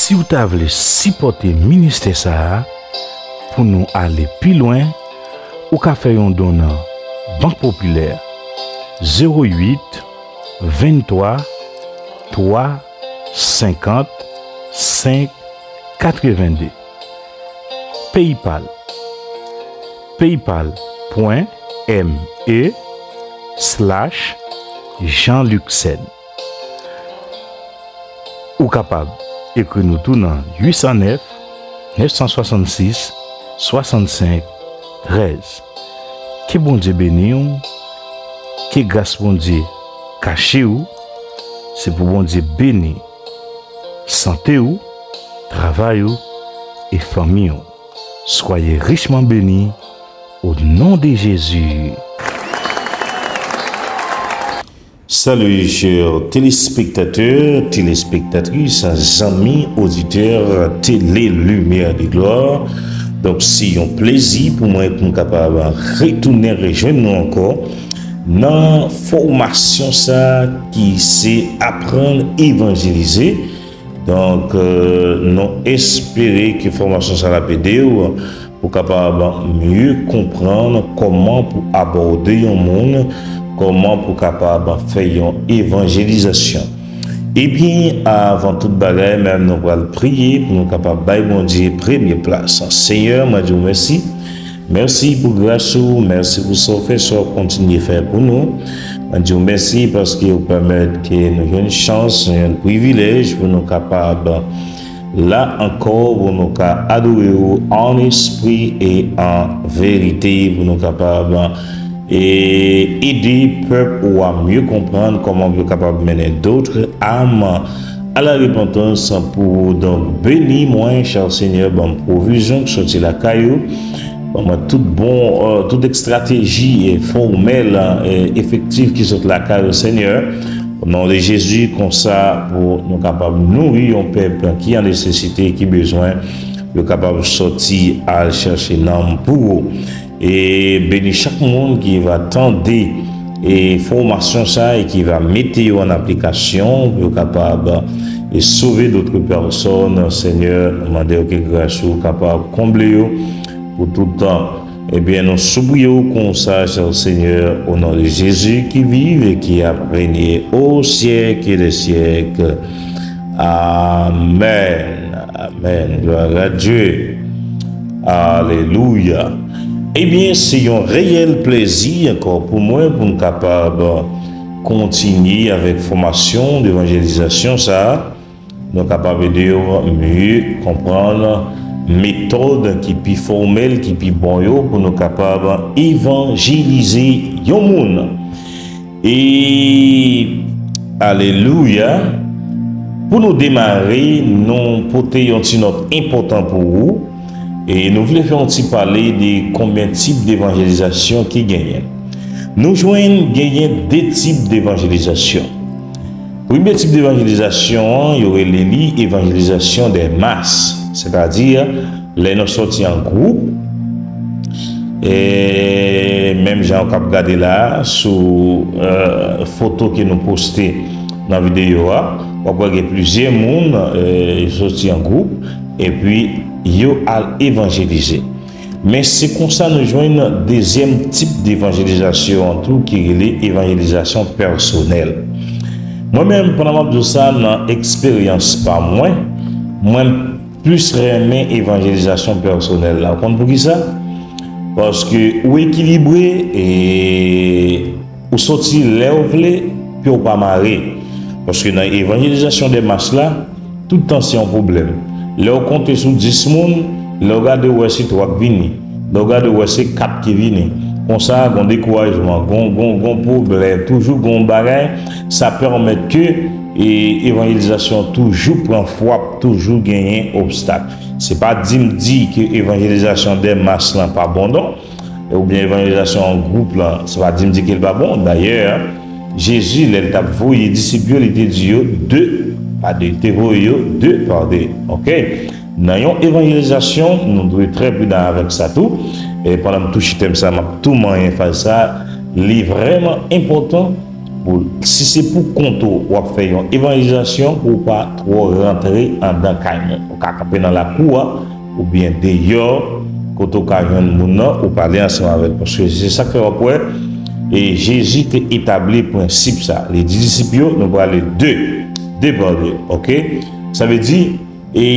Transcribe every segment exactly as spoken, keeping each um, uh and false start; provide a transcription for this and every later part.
Si w ta vle sipòte ministè sa a, pou nou ale pi lwen, ou ka fè yon don nan Bank Popilè, zewo uit, venntwa, twa, senkant, senk, katrevenn de. PayPal, paypal pwen me slash Jean Luc Sen. Ou kapab ekri nou tou nan uit san nèf, nèf san swasannsis, swasannsenk, trèz. Ke Bondye beni w, ke gras Bondye kache w, se pou Bondye beni sante w, travay ou e fanmi w. Soyez richement bénis au nom de Jésus. Salut, chers téléspectateurs, téléspectatrices, amis, auditeurs, Télé Lumière de Gloire. Donk, se yon plezi pou mwen pou m kapab retounen rejwenn nou ankò nan fòmasyon sa ki se aprann evanjelize. Donk, euh, nou espere ke fòmasyon sa l ap ede w pou kapab mye konprann kòman pou abòde yon moun, kòman pou kapab fè yon evanjelizasyon. Ebyen, avan tout bagay, menm nou pral priye pou nou kapab bay Bondye premye plas. Senyè, mwen di w mèsi. Mèsi pou gras ou, mèsi pou sa w fè, sa w kontinye fè pou nou. Mwen di w mèsi paske w pèmèt ke nou jwenn chans, nou jwenn privilèj pou nou kapab la ankò, pou nou ka adore w an espri e an verite, pou nou kapab e ede pèp ou a mye konprann kòman pou yo kapab mennen d'autres âmes à la repentance pou ou. Donk, beni mwen, chè Senyè, ban m pwovizyon ki soti lakay ou. Ban mwen tout bon, euh, tout estrateji e fòmèl, e efektif ki sot lakay ou, Senyè. O non de Jezi, konsa pou nou kapab nouri yon pèp ki an nesesite, ki bezwen, yo kapab sòti al chèche nanm pou ou. E beni chak moun ki va tande e fòmasyon sa e ki va mete yo an aplikasyon pou yo kapab e sove d'autres personnes. Senyè, nou mande w ke gras ou kapab konble yo pou tout tan. Ebyen, nou sipliye w konsa, chè Senyè, o non de Jezi ki viv e ki ap renye o syèk de syèk. Amèn. Amèn. Gloire à Dieu. Alelouya. Ebyen, se yon reyèl plezi ankò pou mwen pou m kapab kontinye avèk fòmasyon devanjelizasyon sa a. Nou kapab ede yo mye konprann metòd ki pi fòmèl, ki pi bon yo pou nou kapab evanjelize yon moun. E, alelouya, pou nou demare, nou pote yon ti nòt enpòtan pou ou. E nou vle fè yon ti pale de konbyen tip devanjelizasyon ki genyen. Nou jwenn genyen de tip devanjelizasyon. Premye tip devanjelizasyon an, yo rele li evanjelizasyon dè mas, sètadi lè nou sòti an gwoup, e menm jan w k ap gade la a, sou, euh, foto ke nou poste nan videyo a, w ap wè gen plizyè moun, euh, yo sòti an gwoup, epi yo al evanjelize. Men se konsa nou jwenn dezyèm tip devanjelizasyon an tou ki rele evanjelizasyon pèsonèl. Mwen menm, pandan m ap di w sa, nan eksperyans pa mwen, mwen plis renmen evanjelizasyon pèsonèl la. Ou konn poukisa? Paske ou ekilibre e ou sòti lè w vle, pye w pa mare. Paske nan evanjelizasyon dè mas la, tout tan se yon pwoblèm. Lè w konte sou dis moun, lè w gade w wè se twa k vini. Lè w gade w wè se kat ki vini. Konsa, gon dekourajman, gon, gon, gon pwoblèm, toujou gon bagay, sa pèmèt ke, e, evanjelizasyon toujou pran fwap, toujou genyen obstak. Se pa di m di ke evanjelizasyon dè mas lan pa bon, non. Oubyen evanjelizasyon an gwoup lan, se pa di m di ke l pa bon. Dayè, Jezi, lè l t ap voye disip yo, li te di yo de pa de, li te voye yo de pa de. Oke? Nan yon evanjelizasyon, nou dwe trè pridan avèk sa tou. E pandan m touche tèm sa, m ap tou manyen fraz sa, li vrèman enpòtan Pou, si se pou kont ou w ap fè yon evanjelizasyon, pou w pa twò rantre andan kay moun. Ou ka kanpe nan lakou a, oubyen deyò, kote w ka jwenn moun nan, ou pale ansanm avè l. Paske se sa k fè w ap wè, e Jezi te etabli prensip sa. Li di disip yo, nou prale de, de pa de, oke? Sa vle di, e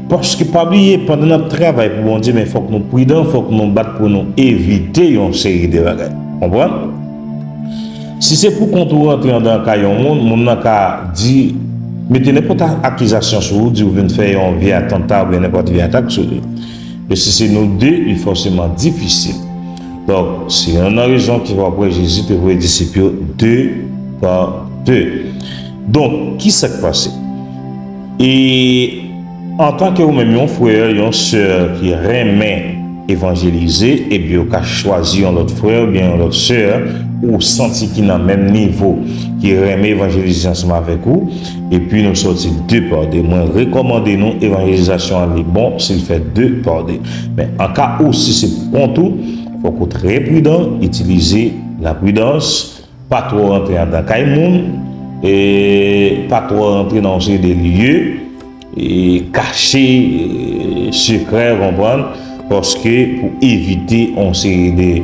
paske pa bliye, pandan n ap travay pou Bondye, men fòk nou pridan, fòk nou bat pou nou evite yon seri de bagay. Konprann? Si se pou kont ou rantre andan kay yon moun, moun nan ka di, mete nenpòt a-, akizasyon sou ou, di ou vin fè yon vye atanta oubyen nenpòt vye atak sou li. Men si se nou de, li fòseman difisil. Donk, se youn nan rezon ki fè w ap wè Jezi te voye disip yo de pa de. Donk, ki sa k pase? E antanke ou menm yon frè, yon sè ki renmen evanjelize, ebyen ou ka chwazi yon lòt frè oubyen yon lòt sè ou santi ki nan menm nivo, ki renmen evanjelize ansanm avèk ou, epi nou sòti de pa de. Mwen rekòmande nou evanjelizasyon an li bon si l fè de pa de. Men an ka ou, si se pou kont ou, fòk ou trè pridan, itilize lapridans, pa twò rantre andan kay moun, e pa twò rantre nan yon seri de lye, e kache, e sekrè, konprann, paske pou evite yon seri de,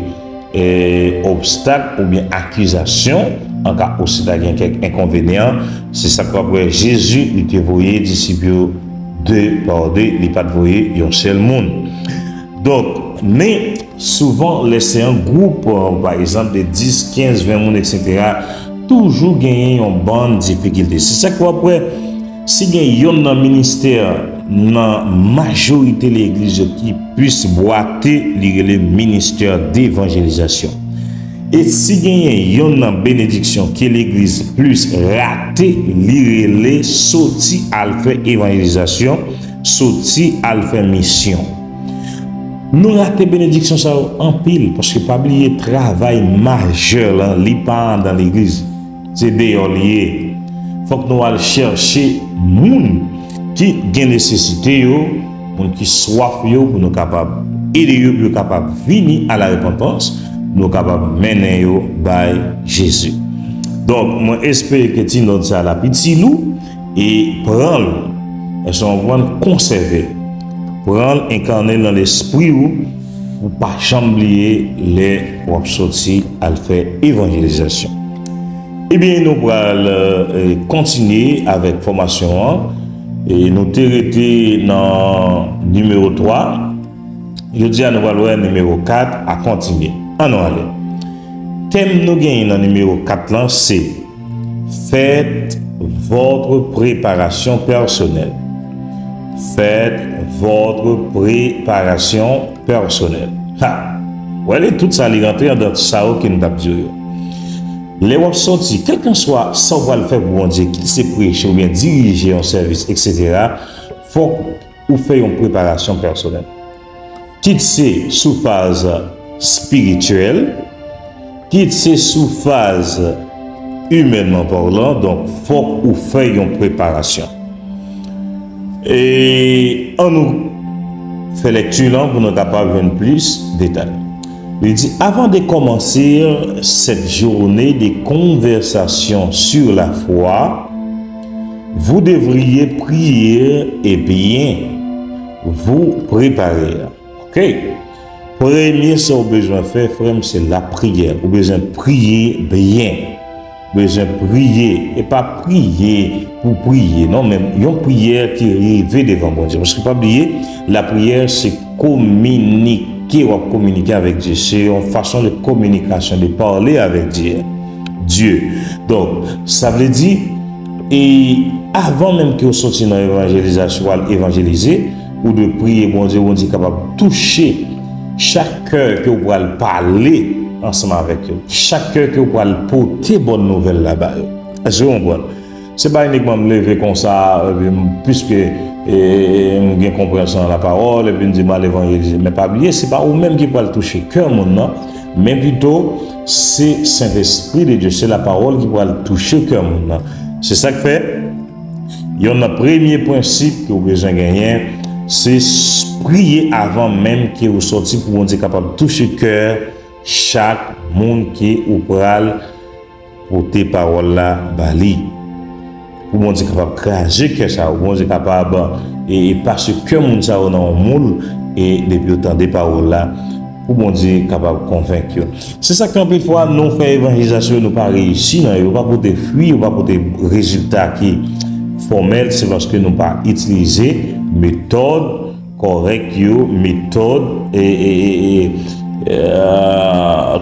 e obstak oubyen akizasyon, an ka osi ta gen kèk enkonvenyan, se sa k ap wè Jezi, li te voye disip yo de pa de, li pa t voye yon sèl moun. Donk, men souvan, lè se yon gwoup, pa egzanp, de dis, kenz, ven moun, etsetera, toujou genyen yon bann difikilte. Se sa k w ap wè, si gen yonn nan ministè nan majorite legliz yo ki plis bwate, li rele ministè devanjelizasyon. E si genyen yonn nan benediksyon ke legliz plis rate, li rele soti al fè evanjelizasyon, soti al fè misyon. Nou rate benediksyon sa yo anpil, paske pa bliye travay majè lan, li pa andan legliz. Se deyò li ye. Fòk nou al chèche moun ki gen nesesite yo, moun ki swaf yo, pou nou kapab ede yo, pou yo kapab vini a la repantans, nou kapab mennen yo bay Jezi. Donk, mwen espere ke ti nòt sa la pi ti lou, e pran l, èske w konprann, konsève l. Pran l, enkane l nan lespri w, pou pa janm bliye lè w ap soti al fè evanjelizasyon. Ebyen, nou pral, e, kontinye avèk fòmasyon an. E nou te rete nan nimewo twa. Jodi a, nou pral wè nimewo kat a kontinye. Ann nou ale. Tèm nou genyen nan nimewo kat lan se Faites votre préparation personnelle. Faites votre préparation personnelle. Ha! Wè, li tout sa, li rantre andan sa yo ke n t ap di w yo. Lè w ap sòti, kèlkanswa sa w pral fè pou Bondye, kit se preche oubyen dirije yon sèvis, etsetera, fòk ou fè yon preparasyon pèsonèl. Kit se sou faz espirityèl, kit se sou faz imènman palan, donk fòk ou fè yon preparasyon. E ann nou fè lèkti lan pou nou kapab jwenn plis detay. Li di, avant de commencer cette journée de conversation sur la foi, vous devriez prier et bien vous préparer. Ok? Premye sa w bezwen fè, frè m, se lapriyè. Ou bezwen priye byen. Bezwen priye. E pa priye pou priye, non, men yon priyè ki rive devan Bondye. Paske pa bliye, lapriyè se kominike, w ap kominike avèk Dye. Se yon fason de kominikasyon, de pale avèk Dye. Dye. Donk, sa vle di, e avan menm ke w soti nan evanjelizasyon, w al evanjelize, ou dwe priye Bondye, Bondye kapab touche chak kè ke w pral pale ansanm avèk yo, chak kè ke w pral pote bòn nouvèl la ba yo. Èske w konprann? Se pa inikman m leve konsa, epi m, piske, e, e, m gen konpreyansyon nan lapawòl, epi m di m al evanjelize. Men pa bliye, se pa ou menm ki pral touche kè moun nan, men pito se Sentespri de Dye, se lapawòl ki pral touche kè moun nan. Se sa k fè, youn nan premye prensip ke w bezwen genyen, se s-, priye avan menm ke w sòti pou Bondye kapab touche kè chak moun ke ou pral pote pawòl la ba li. Pou Bondye kapab kraze kè sa yo, Bondye kapab e, e pase kè moun sa yo nan yon moul, e depi yo tande pawòl la, pou Bondye kapab konvenk yo. Se sa k fè anpil fwa nou fè evanjelizasyon, nou pa reyisi nan yo, yo pa pote fwi, yo pa pote rezilta ki fòmèl, se paske nou pa itilize metòd kòrèk yo, metòd e, e, e, e, e,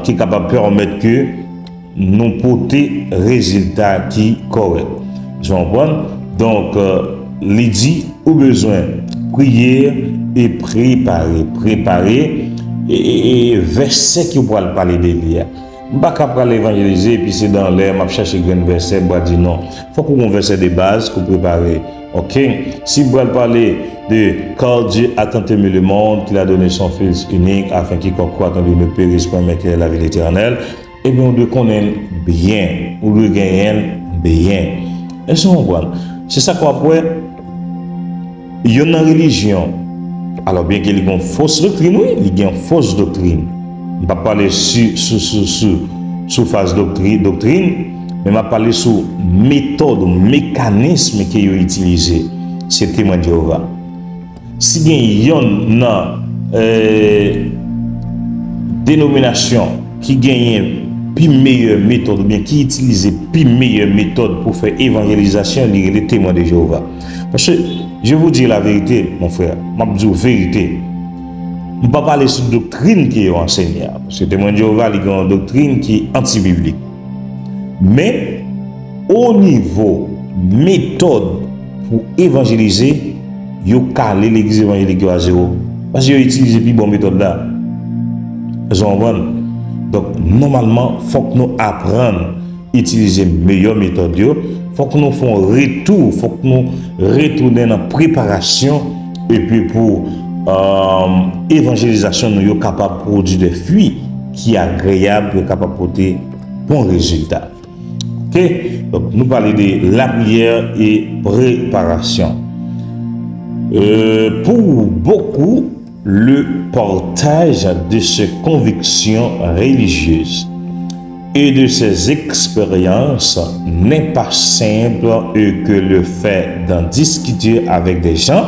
ki kapab pèmèt ke nou pote rezilta ki kòrèk. Ou konprann? Donk, li di, ou bezwen priye e prepare, prepare e, e, e vèsè ke w pral pale de li a. M pa ka pral evanjelize epi se dan lè m ap chache grenn vèsè, m pral di non. Fòk ou gon vèsè de baz ke w prepare. Oke? Si m pral pale de car Dieu a tant aimé le monde qu'il a donné son Fils unique afin quiconque croit en lui ne périsse point mais qu'il ait la vie éternelle, ebyen, ou dwe konnen l byen, ou dwe genyen l byen. Èske w konprann? Se sa k w ap wè, youn nan relijyon, alò, byenke li gen yon fos doktrin, wi, li gen yon fos doktrin. M p ap pale sou, sou, sou, sou, sou faz doktri-, doktrin, men m ap pale sou metòd ou mekanism ke yo itilize. Se Temwen Jewova. Si gen yonn nan, eh, denominasyon ki genyen pi meyè metòd oubyen ki itilize pi meyè metòd pou fè evanjelizasyon, li rele Temwen de Jewova. Paske, je vous dis la vérité, mon frère, m ap di w verite. M pa pale sou doktrin ke yo ansenye a. Paske Temwen de Jewova, li gen yon doktrin ki antibiblik. Men, o nivo metòd pou evanjelize, yo kale legliz evanjelik yo a zewo. Paske yo itilize pi bon metòd la. Èske w konprann? Donk, nòmalman, fòk nou aprann itilize meyè metòd yo. Fòk nou fè yon retou, fòk nou retounen nan preparasyon, epi pou, eh, evanjelizasyon nou yo kapab pwodui de fwi ki agreyab, yo kapab pote bon rezilta. Oke? Donk, nou pale de lapriyè e preparasyon. Euh, pour beaucoup, le partage de ses convictions religieuses et de ses expériences n'est pas simple et que le fait d'en discuter avec des gens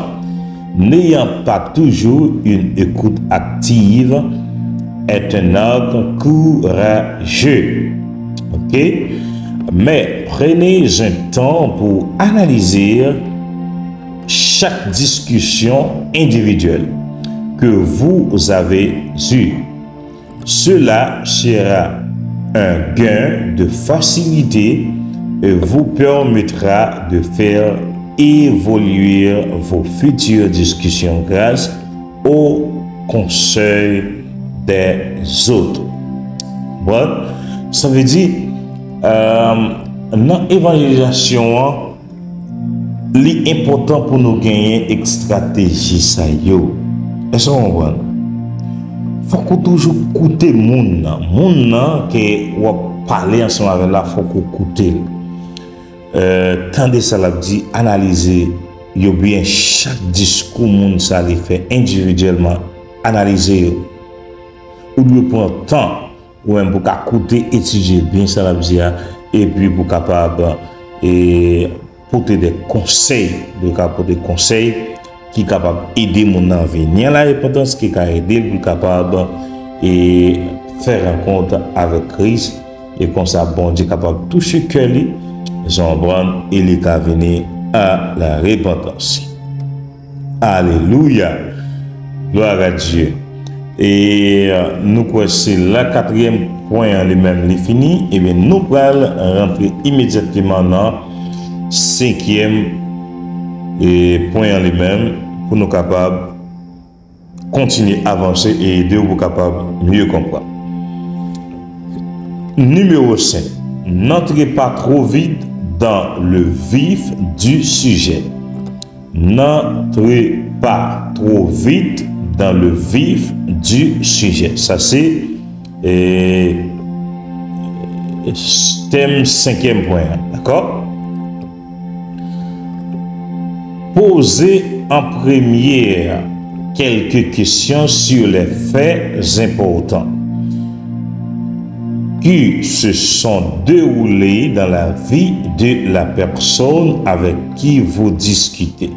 n'ayant pas toujours une écoute active est un acte courageux. Ok? Mais prenez un temps pour analyser chaque discussion individuelle que vous avez eue. Cela sera un gain de facilité et vous permettra de faire évoluer vos futures discussions grâce au conseil des autres. Bon, sa vle di, euh, nan evanjelizasyon an, li enpòtan pou nou genyen estrateji sa yo. Èske w konprann? Fòk ou toujou koute moun nan. Moun nan ke w ap pale ansanm avè l la, fòk ou koute l. Euh, tande sa l ap di, analize yo byen, chak diskou moun sa li fè endividyèlman, analize yo. Ou dwe pran tan ou menm pou ka koute, etidye byen sa l ap di a, epi pou kapab, e, pote de konsèy, pou ka pote konsèy ki kapab ede moun nan vini a la repantans, ki ka ede l pou l kapab, e, fè rankont avèk Kris, e konsa Bondye kapab touche kè li, jan w konprann, e li ka vini a la repantans. Alelouya! Gloire à Dieu! E, euh, nou kwè se la katriyèm pwen an li menm li fini, ebyen nou pral rantre imedyatman nan senkyèm, e, pwen an li menm pou nou kapab kontinye avanse e ede w pou kapab mye konprann. Nimewo senk, n'entrez pas trop vite dans le vif du sujet. N'entrez pas trop vite dans le vif du sujet. Sa se, e, tèm senkyèm pwen an, dakò? Posez en premier quelques questions sur les faits importants. qui se sont déroulées dans la vie de la personne avec qui vous discutez.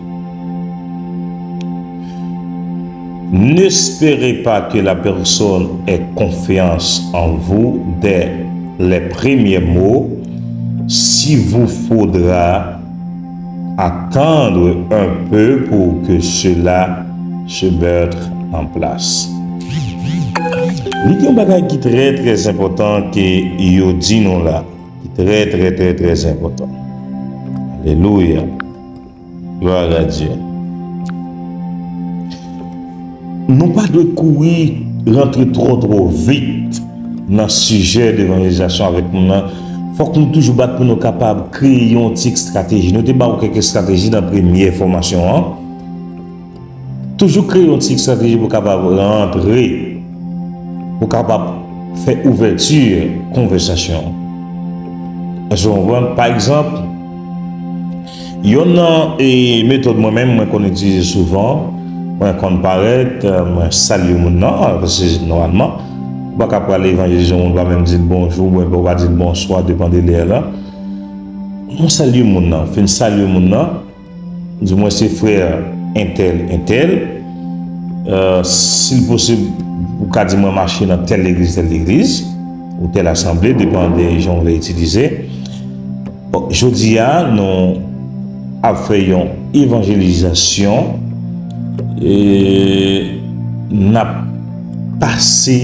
N'espérez pas que la personne ait confiance en vous dès les premiers mots, si vous faudra attendre un peu pour que cela se mette en place. Li gen yon bagay ki trè, trè enpòtan ke yo di nou la, ki trè, trè, trè, trè enpòtan. Alelouya. Glwa a Dye. Nou pa dwe kouri rantre twò, twò vit nan sijè devanjelizasyon avèk moun nan. Fòk nou toujou bat pou nou kapab kreye yon ti estrateji. Nou te ba w kèk estrateji nan premye fòmasyon an. Toujou kreye yon ti estrateji pou kapab rantre, pou kapab fè ouvèti konvèsasyon an. Èske w konprann? Pa egzanp, yonn nan, e, metòd mwen menm, mwen konn itilize souvan, mwen konn parèt, mwen salye moun nan, paske nòmalman, ou pa ka pral evanjelize yon moun, ou pa menm di l bonjou, oubyen ou pa di l bonswa, depann de lè la. Mwen salye moun nan, fin salye moun nan, di mwen se frè entèl, entèl. Euh, si l posib, ou ka di mwen mache nan tèl legliz, tèl legliz, ou tèl asanble, depann de jan w vle itilize. Bon, jodi a, nou ap fè yon evanjelizasyon, e n ap pase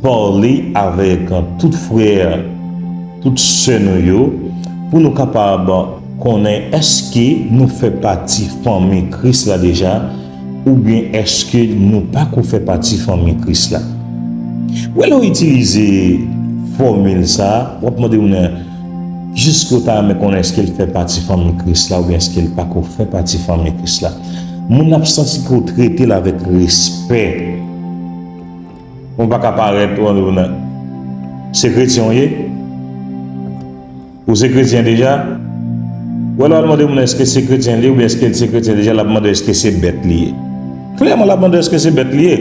pale avèk tout frè, tout sè nou yo, pou nou kapab konnen èske nou fè pati fanmi Kris la deja, oubyen èske nou pako fè pati fanmi Kris la. Wè, lè w itilize fòmil sa a, w ap mande moun nan, jiske w ta renmen konnen èske l fè pati fanmi Kris la, oubyen èske l pako fè pati fanmi Kris la. Moun nan ap santi ke w trete l avèk respè. Ou pa ka parèt, ou mande moun nan, se kretyen w ye? Ou se kretyen deja? Wè, lè w al mande moun èske se kretyen li ye oubyen èske l se kretyen deja, l ap mande èske se bèt li ye. Klèman, l ap mande èske se bèt li ye.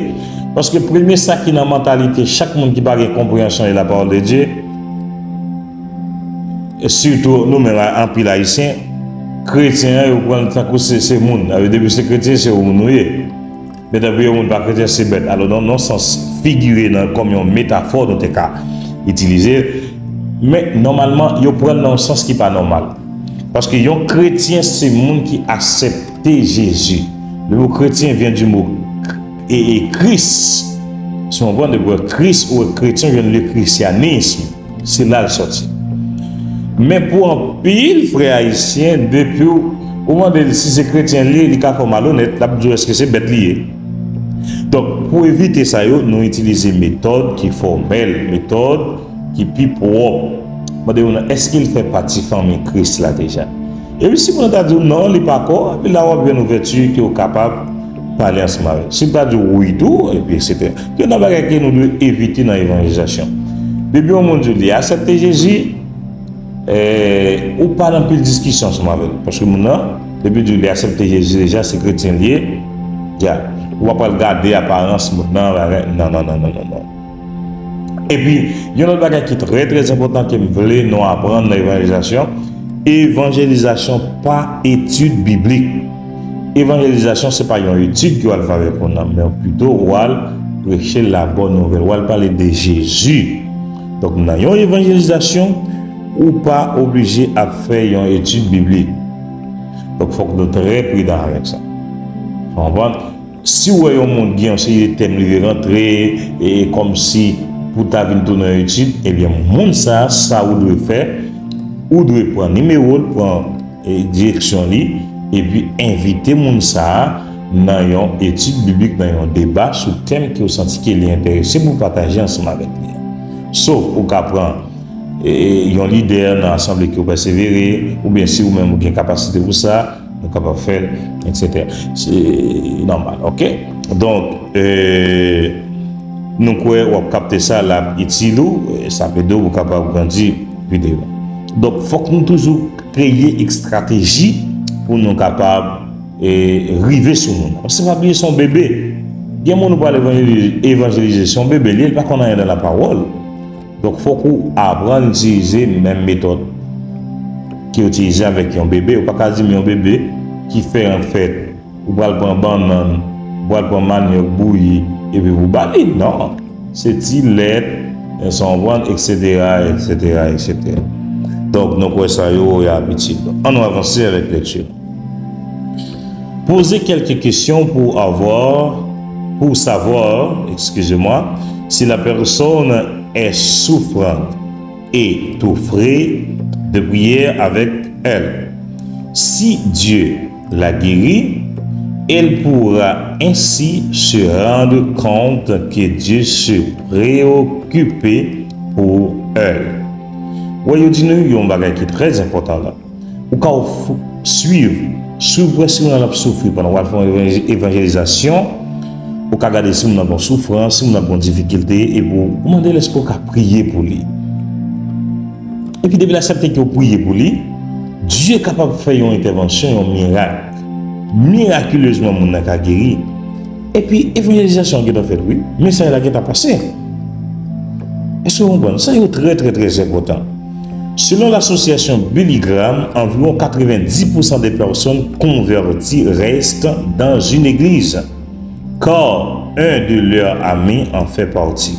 Paske premye sa ki nan mantalite chak moun ki pa gen konpreyansyon de la parole de Dieu, e sitou nou menm, anpil Ayisyen, kretyen an, yo pran l tankou se, se moun. Sa vle di, depi se kretyen, se yon moun ou ye. Men tankou yon moun pa kretyen, se bèt. Alò, nan yon sans figire, nan, kòm yon metafò, nou te ka itilize. Men, nòmalman, yo pran l nan yon sans ki pa nòmal. Paske yon kretyen, se moun ki aksepte Jezi. Le mot chrétien vient du mot e, e Kris. Si w konprann, depi Kris ou kretyen vyen le christianisme. Se la l sòti. Men pou anpil frè ayisyen, depi w, ou mande l si se kretyen li ye, li ka fè w malonèt, l ap di w èske se bèt li ye. Donk, pou evite sa yo, nou itilize metòd ki fòmèl, metòd ki pi pwòp. Mande moun nan, èske l fè pati fanmi Kris la deja? Epi si moun nan ta di w non, li pako, epi la w ap jwenn ouvèti ke w kapab pale ansanm avè l. Si l ta di w wi tou, epi etsetera. Gen nan bagay ke nou dwe evite nan evanjelizasyon. Depi yon moun di w li aksepte Jezi, eh, ou pa nan pil diskisyon ansanm avè l. Paske moun nan, depi l di w li aksepte Jezi deja, se kretyen li ye, dja. Ou pa pral gade aparans moun nan, bagay, non, non, non, non, non, non. Epi, yon lòt bagay ki trè, trè enpòtan ke m vle nou aprann nan evanjelizasyon, evanjelizasyon pa etid biblik. Evanjelizasyon se pa yon etid ke w al fè avèk moun nan, men pito w al preche la bòn nouvèl, w al pale de Jezi. Donk, nan yon evanjelizasyon, ou pa oblije ap fè yon etid biblik. Donk, fòk nou trè pridan avèk sa. Ou konprann? Si w wè yon moun gen yon seri de tèm li vle rantre, e kòmsi pou ta vin tounen yon etid, ebyen, moun sa a, sa ou dwe fè, ou dwe pran nimewo l, pran, e, direksyon li, epi envite moun sa a nan yon etid biblik, nan yon deba sou tèm ke w santi ke li enterese pou pataje ansanm avèk li. Sof ou ka pran, e, yon lidè nan asanble ke w pèsevere, oubyen si ou menm ou gen kapasite pou sa, nou kapab fè l, etsetera. Se nòmal, oke? Donk, e, nou kwè w ap kapte sa, l ap itil ou, e, sa ap ede w pou w kapab grandi pi devan. Donk, fòk nou toujou kreye estrateji pou nou kapab, e, rive sou moun. Paske pa bliye, se yon bebe. Gen moun ou pral evanjelize, evanjelize, se yon bebe li ye, li pa konn anyen nan lapawòl. Donk, fòk ou aprann itilize menm metòd ke w itilize avèk yon bebe. Ou pa ka di m yon bebe ki fè yon fèt, ou pral pran bannann, ou pral pran manyòk bouyi, epi pou ba li. Non. Se ti lèt, sa w konprann, etsetera, etsetera, etsetera. Donk, nou kwè sa yo, y a abitil. Ann nou avanse avèk lekti. Posez quelques questions pour avoir, pour savoir, excusez-moi, si la personne est souffrante et offrez de prière avec elle. Si Dieu la guérit, elle pourra ainsi se rendre compte que Dieu se préoccupe pour elle. Wè, yo di nou yon bagay ki trè enpòtan la. Ou ka w- swiv, swiv wè si moun nan ap soufri pandan w al fè yon evanj- evanjelizasyon. Ou ka gade si moun nan gon soufrans, si moun nan gon difikilte, epi w mande l èske w ka priye pou li. Epi depi l aksepte ke w priye pou li, Dye kapab fè yon entèvansyon, yon mirak. Mirakilezman, moun nan ka geri. Epi evanjelizasyon an gentan fèt, wi. Mesaj la gentan pase. Èske w konprann? Sa yo trè, trè, trè enpòtan. Selon l'association Billy Graham, environ quatre-vingt-dix pour cent des personnes converties restent dans une église, car un de leurs amis en fait partie.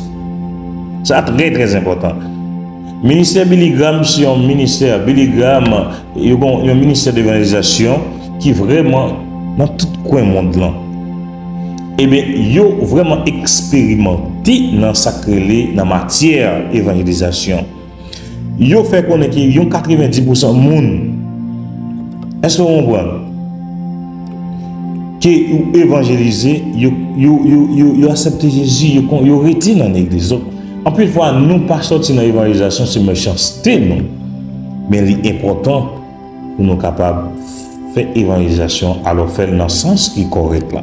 Sa trè, trè enpòtan. Ministè Billy Graham, se yon ministè, Billy Graham, yo gon yon ministè devanjelizasyon ki vrèman nan tout kwen mond lan. Ebyen, yo vrèman eksperimante nan sa k rele nan matyè evanjelizasyon. Yo fè konnen ke yon katrevenndis pousan moun, èske w konprann? Ke ou evanjelize, yo, yo, yo, yo, yo aksepte Jezi, yo, kon- yo rete nan legliz. Donk, anpil fwa, nou pa sòti nan evanjelizasyon, se mechanste nou. Men li enpòtan pou nou kapab fè evanjelizasyon, alò fè l nan sans ki kòrèk la.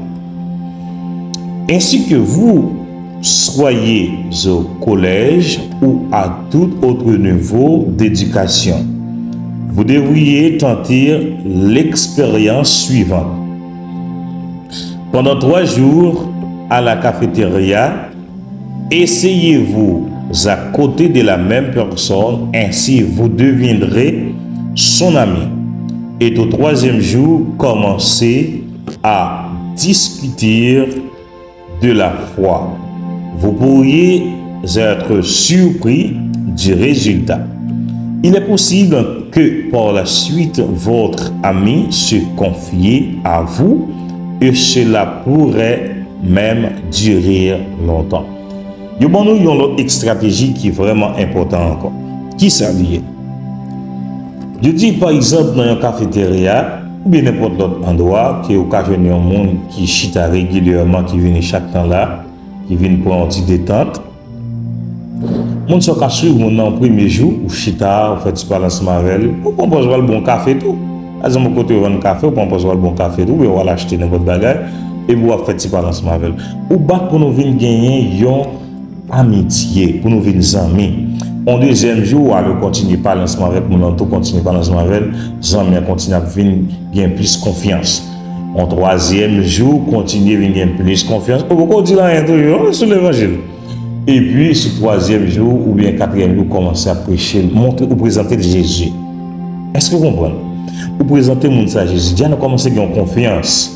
Ainsi que vous soyez au collège ou à tout autre niveau d'éducation, vous devriez tenter l'expérience suivante. Pendant trois jours à la cafétéria, asseyez-vous à côté de la même personne, ainsi vous deviendrez son ami. Et au troisième jour, commencez à discuter de la foi. Vous pourriez être surpris du résultat. Il est possible que par la suite, votre ami se confie à vous et cela pourrait même durer longtemps. Yo ban nou yon lòt estrateji ki vrèman enpòtan ankò. Kisa li ye? Yo di, pa egzanp, nan yon kafeterya oubyen nenpòt lòt andwa ke ou ka jwenn yon moun ki chita regilyèman, ki vini chak tan la, ki vin pran yon ti detant. Moun sa w ka swiv moun nan premye jou, ou chita, ou fè ti pale ansanm avè l, ou pran pòz w al bon kafe tou. Pa egzanp, yon kote yo vann kafe, ou pran pòz w al bon kafe tou, oubyen w al achte nenpòt bagay, epi w ap fè ti pale ansanm avè l. Ou bat pou nou vin genyen yon amitye, pou nou vin zanmi. On dezyèm jou, w ale kontinye pale ansanm avèk moun nan tou, kontinye pale ansanm avè l, zanmi an kontinye ap vin gen plis konfyans. On twazyèm jou, kontinye vin gen plis konfyans. Ou poko di l anyen toujou, non, sou levanjil. Epi, sou twazyèm jou oubyen katriyèm jou, kòmanse ap preche l, montre ou prezante l Jezi. Èske w konprann? Ou prezante moun sa Jezi, deja nou kòmanse gen yon konfyans.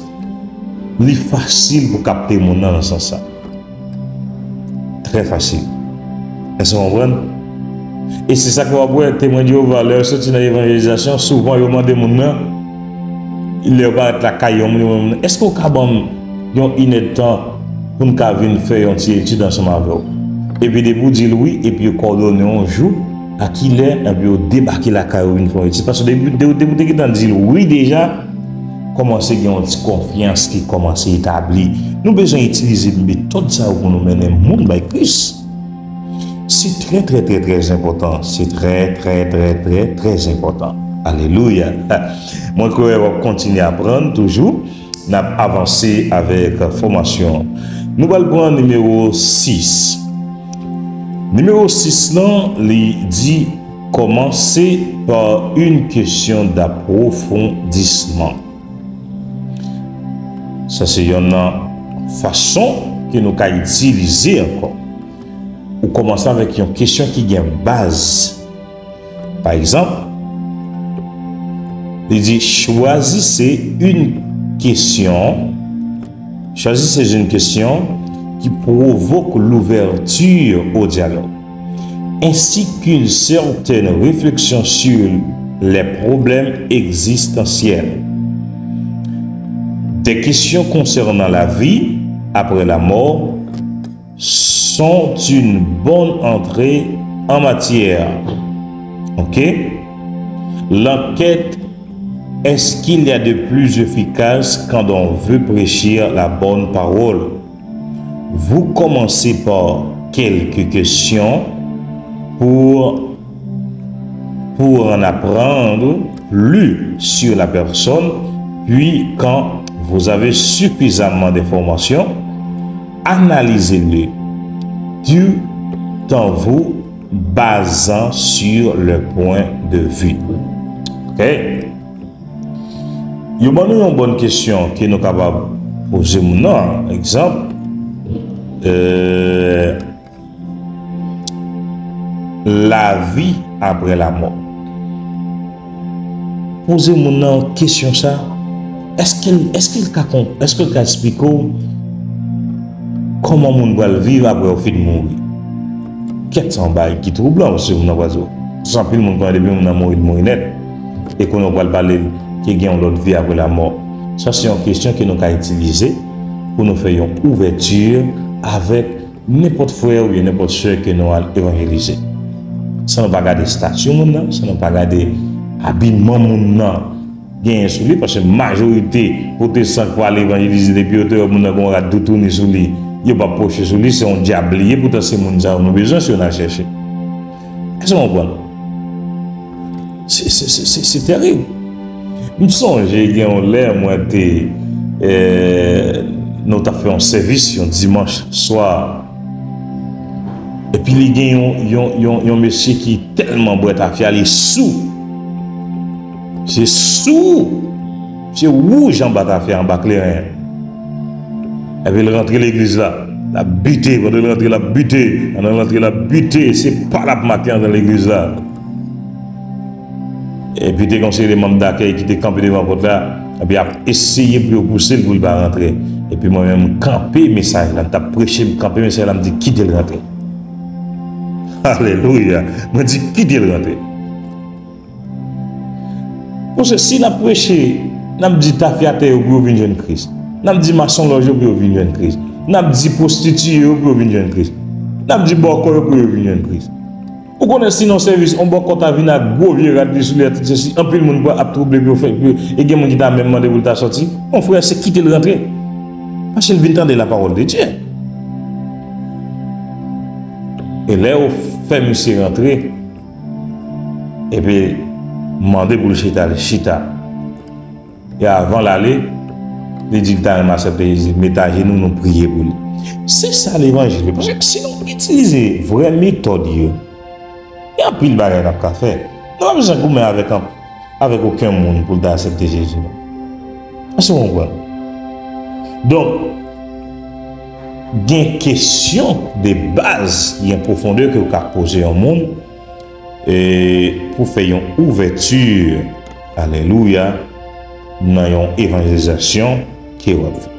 Li fasil pou kapte moun nan nan sans sa. Trè fasil. Èske w konprann? E se sa ke w ap wè, Temwen de Jewova, lè yo soti nan evanjelizasyon, souvan yo mande moun nan, lè yo parèt lakay yon moun, yo mande moun nan, èske w ka ban m yon inèdtan pou n ka vin fè yon ti etid ansanm avè w? Epi depi w di l wi, epi yo kòdone yon jou, a kilè, epi yo debake lakay ou vin fè yon etid. Paske depi, depi, depi w te gentan di l wi deja, kòmanse gen yon ti konfyans ki kòmanse etabli. Nou bezwen itilize metòd sa yo pou nou mennen moun bay Kris. Se trè, trè, trè, trè enpòtan. Se trè, trè, trè, trè, trè enpòtan. Alelouya. Mwen kwè w ap kontinye aprann toujou. N ap avanse avèk fòmasyon an. Nou pral pran nimewo sis. Nimewo sis lan, li di, commencez par une question d'approfondissement. Sa se yonn nan fason ke nou ka itilize ankò. ou kòmanse avèk yon kesyon ki gen baz. Pa egzanp, li di, choisissez une question, choisissez une question qui provoque l'ouverture au dialogue, ainsi qu'une certaine réflexion sur les problèmes existentiels. Des questions concernant la vie après la mort sont une bonne entrée en matière. Ok? L'enquête, est-ce qu'il y a de plus efficace quand on veut prêcher la bonne parole? Vous commencez par quelques questions pour, pour en apprendre plus sur la personne, puis quand vous avez suffisamment d'informations, analysez-le tout en vous basant sur le point de vue. Ok? Yo ban nou yon bòn kesyon ke nou kapab poze moun nan. Egzanp, euh, lavi apre lamò. Poze moun nan kesyon sa, èske l, èske l ka kon, èske l ka eksplike w kòman moun pral viv apre yo fin mouri? Kèt, se yon bagay ki twoublan, paske moun nan pral di w. Sa anpil moun konnen, depi moun nan mouri, l mouri nèt. E kounye a w pral pale l ke gen yon lòt vi apre lamò. Sa se yon kesyon ke nou ka itilize pou nou fè yon ouvèti avèk nenpòt frè oubyen nenpòt sè ke nou al evanjelize. San nou pa gade estati moun nan, san nou pa gade abiman moun nan genyen sou li, paske majorite pwotesan k pral evanjelize, depi yo te wè moun nan gen yon rad toutouni sou li, yo p ap pwoche sou li, se yon dyab li ye, poutan se moun sa yo nou bezwen, se yo n al chèche. Èske w konprann? Se, se, se, se, se terib. M sonje gen yon lè mwen te, eh, nou t ap fè yon sèvis yon dimanch swa. Epi li gen yon, yon, yon, yon mesye ki tèlman bwè tafya, li sou. Se sou. Se wouj anba tafya, anba kleren. Epi l rantre legliz la. L ap bite, pandan l rantre, l ap bite. Pandan l rantre, l ap bite. Se pa l ap make anndan legliz la. Epi te gen yon seri de manm dakèy ki te kanpe devan pòt la, epi y ap eseye pou yo pouse l pou l pa rantre. Epi mwen menm, m kanpe mesaj la, m t ap preche, m kanpe mesaj la, m di, "Kite l rantre." Alelouya! Mwen di, "Kite l rantre." Paske si n ap preche, n ap di tafyatè yo pou yo vin jwenn Kris, n ap di masonlòj yo pou yo vin jwenn Kris, n ap di pwostitiye yo pou yo vin jwenn Kris, n ap di bòkò yo pou yo vin jwenn Kris. Ou konnen si nan sèvis, on bòkò ta vin ak gwo vye rad li sou li, ak tout sesi, anpil moun pral ap twouble pou yo fè, pou yo, e gen moun ki ta menm mande pou l ta sòti. Mon frè, se kite l rantre. Paske l vin tande la parole de Dieu. E lè yo fè misye rantre, epi mande pou l chita, li chita. E avan l ale, li di l ta renmen aksepte Jezi, mete ajenou, nou priye pou li. Se sa levanjil yo. Paske si nou itilize vrè metòd yo, gen anpil bagay n ap ka fè. Nou pa bezwen goumen avèk, avèk okenn moun pou l ta aksepte Jezi, non. Èske w konprann? Donk, gen kesyon de baz, gen pwofondè ke w ka poze yon moun, e pou fè yon ouvèti, alelouya, nan yon evanjelizasyon ke w ap fè.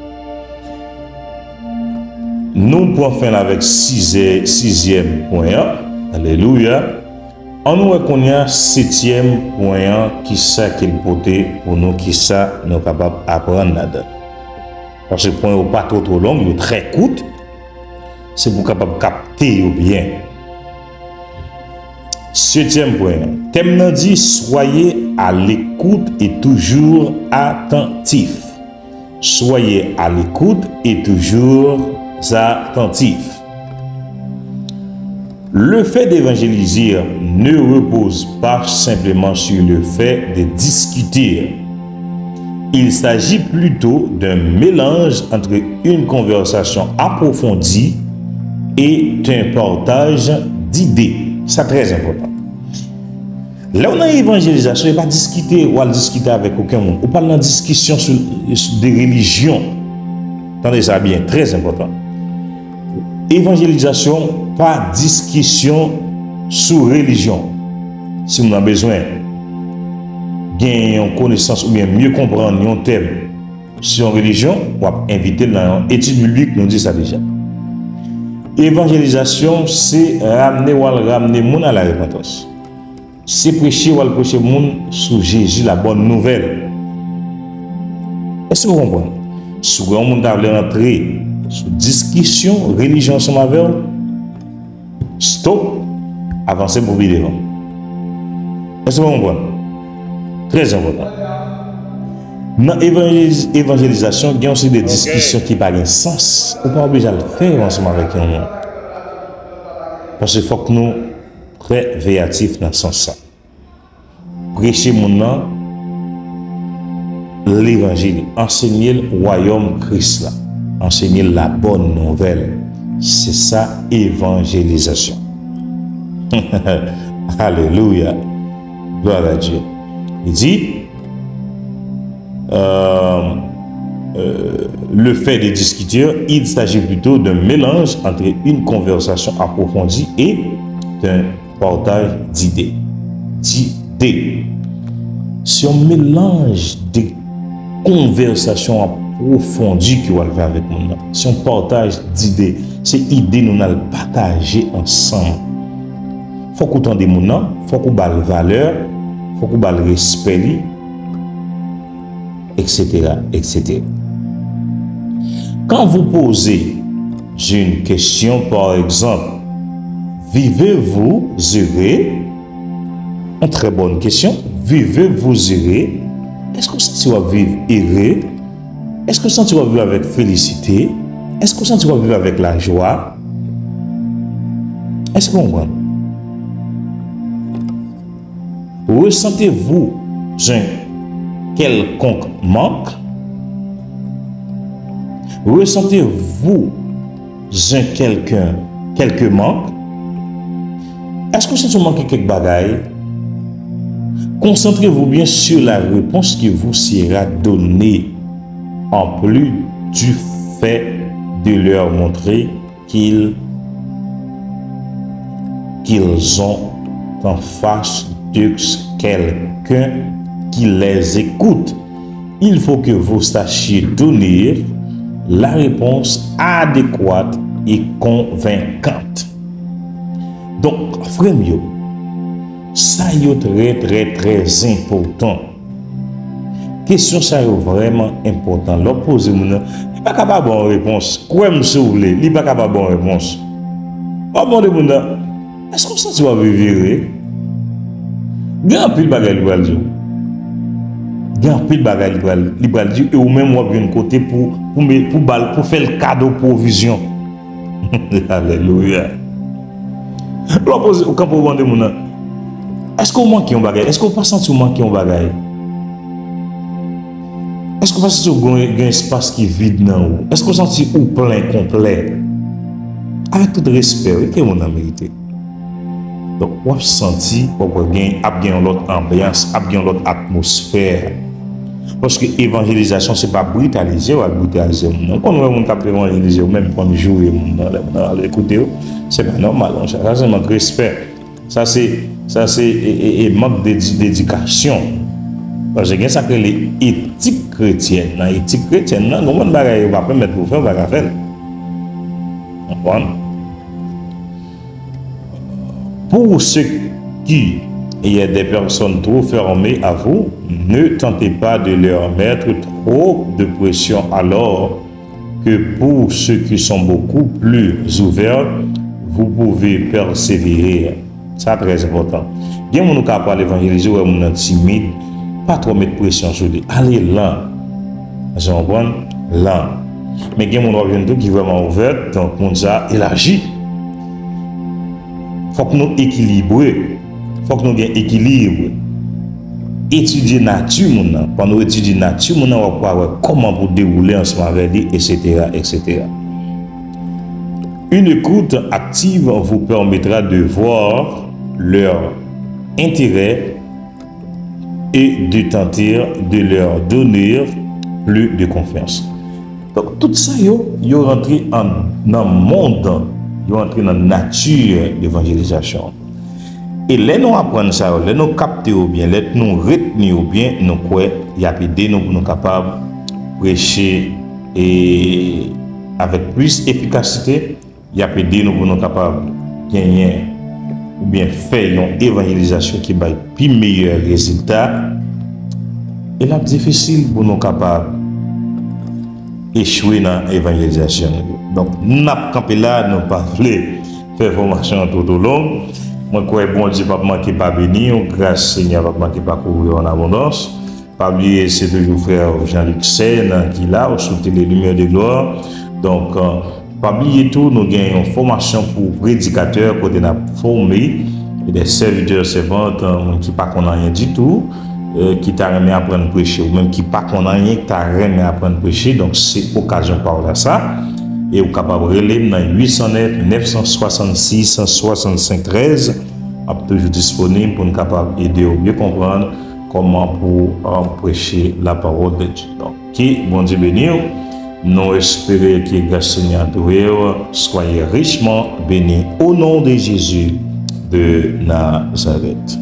Nou pran fen l avèk sizè, sizyèm pwen an, alelouya. Ann nou wè kounye a setyèm pwen an, kisa ke l pote pou nou, kisa nou kapab aprann ladan l. Paske pwen yo pa twò twò long, yo trè kout. Se pou w kapab kapte yo byen. Setyèm pwen an. Tèm nan di, soyez à l'écoute et toujours attentifs. Soyez à l'écoute et toujours attentifs. Le fait d'évangéliser ne repose pas simplement sur le fait de discuter. Il s'agit plutôt d'un mélange entre une conversation approfondie et un partage d'idées. Sa trè enpòtan. Lè w nan evanjelizasyon, e pa diskite, w al diskite avèk okenn moun. Ou pa al nan diskisyon sou, sou de relijyon. Tande sa byen, trè enpòtan. Evanjelizasyon pa diskisyon sou relijyon. Si moun nan bezwen gen yon konesans oubyen mye konprann yon tèm sou yon relijyon, w ap envite l nan yon etid biblik, nou di sa deja. Evanjelizasyon se ramne w al ramne moun a la repantans. Se preche w al preche moun sou Jezi, la bòn nouvèl. Èske w konprann? Si w wè yon moun ta vle rantre sou diskisyon relijyon ansanm avè w, stop, avanse pou pi devan. Èske w konprann? Trè enpòtan. Nan evanjeliz- evanjelizasyon, gen yon seri de diskisyon ki pa gen sans. Ou pa oblije al fè yo ansanm avèk yon moun. Paske fòk nou trè veyatif nan sans sa. Preche moun nan levanjil, ansenye l wayòm Kris la, ansenye l la bòn nouvèl. Se sa evanjelizasyon. Alelouya. Gloire à Dieu. Li di, euh, euh, le fait de discuter, il s'agit plutôt d'un mélange entre une conversation approfondie et d'un partage d'idées. D'idées. Se yon melanj de konvèsasyon apwofondi ke w al fè avèk moun nan. Se yon pataj dide. Se ide nou n al pataje ansanm. Fòk ou tande moun nan, fòk ou ba l valè, fòk ou ba l respè li, et cetera, et cetera. Quand vous posez une question, par exemple, vivez-vous heureux? Yon trè bòn kesyon. Vivez-vous heureux? Èske w santi w ap viv ere? Èske w santi w ap viv avèk felisite? Èske w santi w ap viv avèk lajwa? Èske w konprann? Ressentez-vous un quelconque manque? Ressentez-vous un quelqu'un, quelques manques? Èske w santi w manke kèk bagay? Concentrez-vous bien sur la réponse que vous sera donnée, en plus du fait de leur montrer qu'ils qu'ils ont en face d'eux quelqu'un qui les écoute. Il faut que vous sachiez donner la réponse adéquate et convaincante. Donk, frè m yo, sa yo trè, trè, trè enpòtan. Kesyon sa yo vrèman enpòtan. Lè w poze moun nan, li pa ka pa ba w yon repons. Kwè m si w vle, li pa ka pa ba w yon repons. W ap mande moun nan, èske w santi w ap viv ere? Gen anpil bagay li pral di w. Gen anpil bagay li pral, li pral di w, e ou menm w ap jwenn kote pou, pou, me- pou ba l, pou fè l kado pwovizyon. Alelouya. Lè w poze, ou kanpe w mande moun nan, èske w manke yon bagay? Èske w pa santi w manke yon bagay? Èske w pa santi w gen, gen espas ki vid nan ou? Èske w santi ou plen konplè? Avèk tout respè, wi, ke moun nan merite. Donk, w ap santi, w ap gen, ap gen yon lòt anbyans, ap gen yon lòt atmosfè. Paske evanjelizasyon, se pa britalize w al britalize moun nan. Ou konn wè moun k ap evanjelize, ou menm konn joure moun nan, lè moun nan al ekoute w. Se pa nòmal, monchè. Sa se mank respè. Sa se, sa se e, e, e mank de, dedikasyon. Paske gen sa k rele etik kretyèn. Nan etik kretyèn nan, gen yon bann bagay yo pa pèmèt pou w fè, ou pa ka fè l. Konprann? Pour ceux qui est des personnes trop fermées à vous, ne tentez pas de leur mettre trop de pression alors que pour ceux qui sont beaucoup plus ouverts, vous pouvez persévérer. Sa trè enpòtan. Gen moun ou ka pral evanjelize, ou wè moun nan timid, pa twò met presyon sou li. Ale lan. Èske w konprann? Lan. Men gen moun w ap jwenn tou ki vrèman ouvè, donk moun sa a elaji. Fòk nou ekilibre. Fòk nou gen ekilib. Etidye nati moun nan. Pandan w etidye nati moun nan, w ap ka wè kòman pou dewoule ansanm avè li, et cetera, et cetera. Une écoute active vous permettra de voir leur intérêt et de tenter de leur donner plus de confiance. Donk, tout sa yo, yo rantre an, nan mond Yo antre nan nati levanjelizasyon. E lè nou aprann sa yo, lè nou kapte yo byen, lè nou retni yo byen, nou kwè y ap ede nou pou nou kapab preche e avèk plis efikasite, y ap ede nou pou nou kapab genyen oubyen fè yon evanjelizasyon ki bay pi meyè rezilta. E l ap difisil pou nou kapab echwe nan evanjelizasyon nou yo. Donk, n ap kanpe la, nou pa vle fè fòmasyon an twò twò long. Mwen kwè Bondye p ap manke pa beni w, gras Senyè p ap manke pa kouvri w an abondans. Pa bliye, se toujou frè Jean-Luc Sen ki la, ou sou Tele Lumière de Gloire. Donk, pa bliye tou, nou gen yon fòmasyon pou predikatè kote n ap fòme de sèvitè, sèvant, moun ki pa konn anyen ditou, ki ta renmen aprann preche, ou menm ki pa konn anyen, ki ta renmen aprann preche. Donk, se okazyon pa w la sa. E ou kapab rele m nan uit san nèf, nèf san swasannsis, swasannsenk trèz. M ap toujou disponib pou n kapab ede w byen konprann kòman pou w preche la parole de Dieu. Donk, ke Bondye beni w. Nou espere ke gras Senyè a toure w. Soyez richement bénis au nom de Jésus de Nazareth.